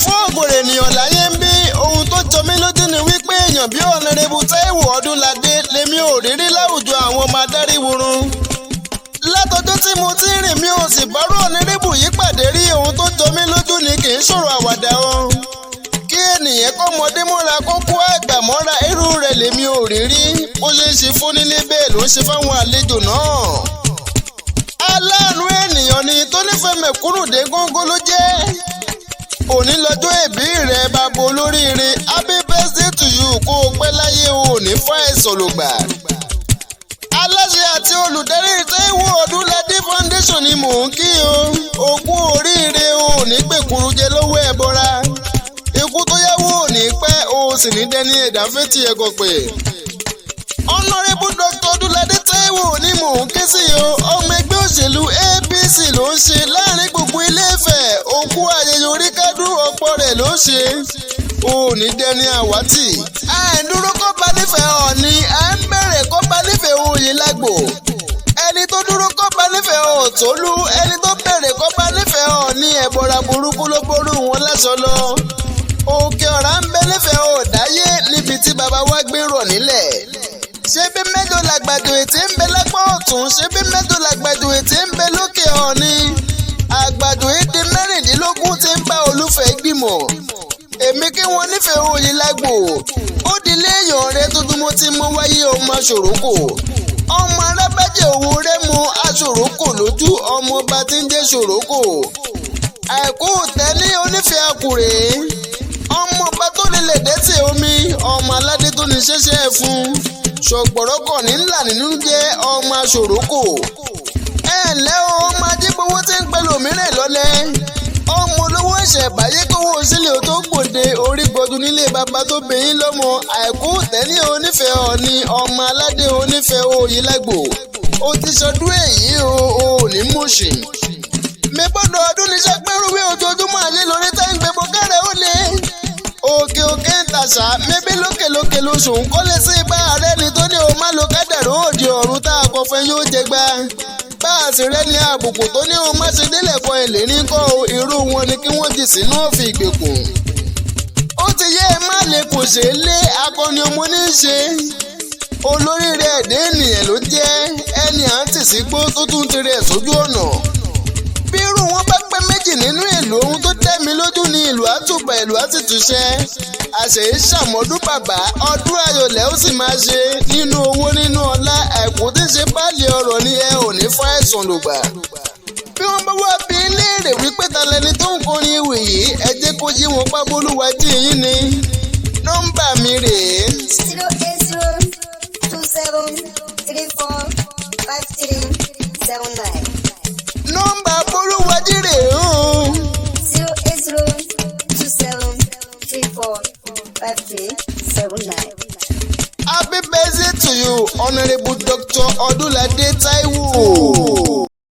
Fún ògòrè ènìyàn láyé ń bí, ohun tó jọ mí lójú ni wípé èèyàn bí Honorable Táíwò Ọdúnládé lèmi ò rírí láwùjọ àwọn ọmọ adáríhurun. Látọjọ́ tí mo ti rìn, mi ò sì bárò Honorable yìí pàdé rí. Ohun tó jọ mí lójú ni, kì í ṣòro àwàdà o. Kí ènìyàn kọ́ mọdé mọ́ra, kó kó àgbà mọ́ra, irú rẹ̀ lèmi ò rí rí. Bó ṣe ń ṣe fónílé, bẹ́ẹ̀ ló ń ṣe fáwọn àlejò náà. Aláàánú ènìyàn ni, tó nífẹ̀ẹ́ mẹ̀kúnnù dé góńgó ló jẹ́. Òní lọ́jọ́ ìbí rẹ̀, bàbá olóríire, happy birthday to you. Kó o pẹ́ láyé, o ò ní fàìsàn lògbà. Aláṣẹ àti olùdarí Táíwò Ọdúnládé Foundation ni mò ń kí o. Òkú oríire, o ò ní gbèkúrú jẹ lọ́wọ́ ẹ̀bọra. Ikú tó yáwó ò ní pẹ́, o sì ní dẹni ẹ̀dá fétí ẹ̀gọ́ pé. Honorable Dr. Ọdúnládé Táíwò ni mò ń ké sí o. Ọmọ ẹgbẹ́ òṣèlú APC ló ń ṣe láàrin gbogbo Ilé-Ifẹ̀. Òkú ayẹyẹ orí kádùn, ọ̀pọ̀ rẹ̀ ló ṣe, o ò ní dẹni àwátì. À ń dúró kó bá nífẹ̀ẹ́ Ọ̀ọ̀ni, à ń bẹ̀rẹ̀ kó bá nífẹ̀ẹ́ oyè lágbo. Ẹni tó dúró kó bá nífẹ̀ẹ́ Ọ̀tọ́lú, ẹni tó bẹ̀rẹ̀ kó bá nífẹ̀ẹ́ Ọ̀ọ̀ni, ẹ̀bọ̀ra burúkú ló ború wọn láṣọ lọ. Òkè Ọ̀rá ń bẹ nífẹ̀ẹ́ ọ̀dáyé, níbi tí baba wa gbé rọ̀ nílẹ̀. Ṣé bí mẹ́jọ làgbàdo ètí ń bẹ lápá ọ̀tún? Ṣé bí 8 làgbàdo ètí ń bẹ lókè Ọ̀ọ̀ni? Àgbàdo èdè 16 tí ń bá Olúfẹ́ gbìmọ̀. Èmi kí wọ́n nífẹ̀ẹ́ òye lágbo. Ó di léèyàn rẹ tuntun, mo ti mọ wáyé. Ọmọ aṣòrókò, ọmọ arábẹ́jẹ̀ owó rẹ mọ aṣòrókò lójú, ọmọ ọba tí ń jẹ́ ṣòrókò. Àìkú tẹ́lẹ̀ onífẹ̀ẹ́ àkùrẹ́, ọmọ ọba tó lè dẹ́sẹ̀ omi, ọmọ aládé tó ní ṣẹ́ṣẹ́ fún ṣọ̀gbọ̀rọ̀kọ̀ ní ńlá nínú jẹ́ ọmọ aṣòrókò. Ẹ ǹlẹ́ o, ọmọ ajígbowó tí ń pẹ̀lú òmíràn lọ́lẹ́, ọmọ olówó ìṣẹ̀báyé kówó sílẹ̀ tó gbòde orí gbọdún nílé bàbá tó bẹ̀yìn lọ́mọ. Àìkú tẹ́lẹ̀ onífẹ̀ẹ́ Ọ̀ọ̀ni, ọmọ aládé onífẹ̀ẹ́ òye lágbo, ó ti sọdún èyí o, ò ní mọ̀ṣì. Mi gbọ́dọ̀ ọdún ní sẹ́pẹ́rúwé ojoojúmọ́ ayé lórí tá ń gbé bọ́kẹ́rẹ́ ó lé. Òkè òkè ń tàṣà mébí, lókè lókè lóṣù ń kọ́lé sí ibà rẹ ni tó ní o má lo kádàrú òde ọ̀run tá a kọ fẹ́ yóò jẹ gbá. Bá a sì rẹ́ ní àbùkù tó ní o má ṣe délẹ̀ kọ ìlérí kọ́ o, irú wọn ni kí wọ́n jì sínú òfin ìgbèkùn. Ó ti yẹ ẹ má lè kò ṣeé lé, akọni ọmọ ní í ṣe. Olórí rẹ̀ ẹ̀dẹ́ ènìyàn ló jẹ́, ẹni à ń tì sígbó tó tún ti rẹ̀ sójú ọ̀nà. Bí irú wọn bá pẹ́ 2 nínú ìlú, ohun tó tẹ́ mi lójú ní ìlú àtùbà, ìlú àtìtúnṣẹ́. Àṣẹ ṣàmọ́dún bàbá, ọdún ayọ̀lẹ̀ ó sì máa ṣe nínú owó, nínú ọlá, àìkú tí ń ṣe báàlì ọ̀rọ̀ ni, ẹ ò ní fàìsàn lògbà. Bí wọ́n bá wá bí léèrè wípé ta lẹni tó ń kọrin ewì yìí, ẹ jẹ́ kó yí wọn pábólúwa jí yín ni. Nọ́mbà mi rèé. 08027345379. Nọ́mbà bolúwájí rèé o. 08027345379. Happy birthday to you, Honourable Dr. Ọdúnládé Táíwò.